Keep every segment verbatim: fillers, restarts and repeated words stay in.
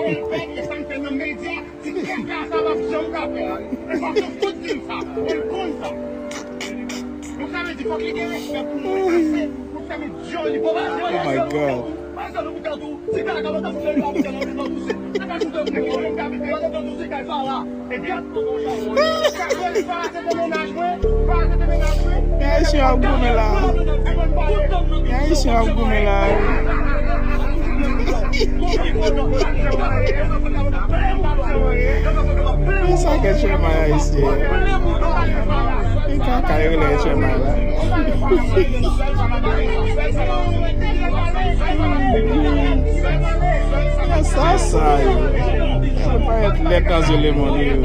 Li pèdi sa l fè nan medya, ti kaka sa p ap janm ka fè. E fòk nou tout di l sa, e l konn sa. Donk sa vle di fòk li gen respè pou mwen ase pou l fè m dyòl li. Oh my God. Ayisyen ap goumen la. Ayisyen ap goumen la. Men sa k H M I ayisyen. Men kaka yo rele H M I la. Sa sa yo. Yo parèt lèd nan zye lemonn yo.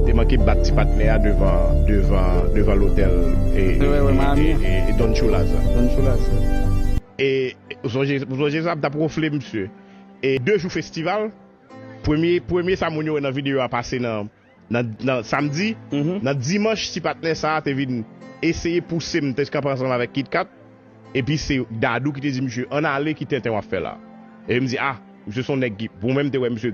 Te manke bat ti patnè a devan devan devan lotèl e, e, e, e, e Don Chulaz. E ou sonje, ou sonje sa, m t ap wonfle misye. E de jou festival, premye, premye sa moun yo wè nan videyo a pase nan, nan, nan samdi, nan dimanch, ti patnè sa a te vin eseye pouse m, te kanpe ansanm avèk Kit Kat, epi se Dadou ki te di misye, "Ann ale, ki tenten w ap fè la?" Epi m di, "Ah, misye se yon nèg ki," pou mwen, m te wè misye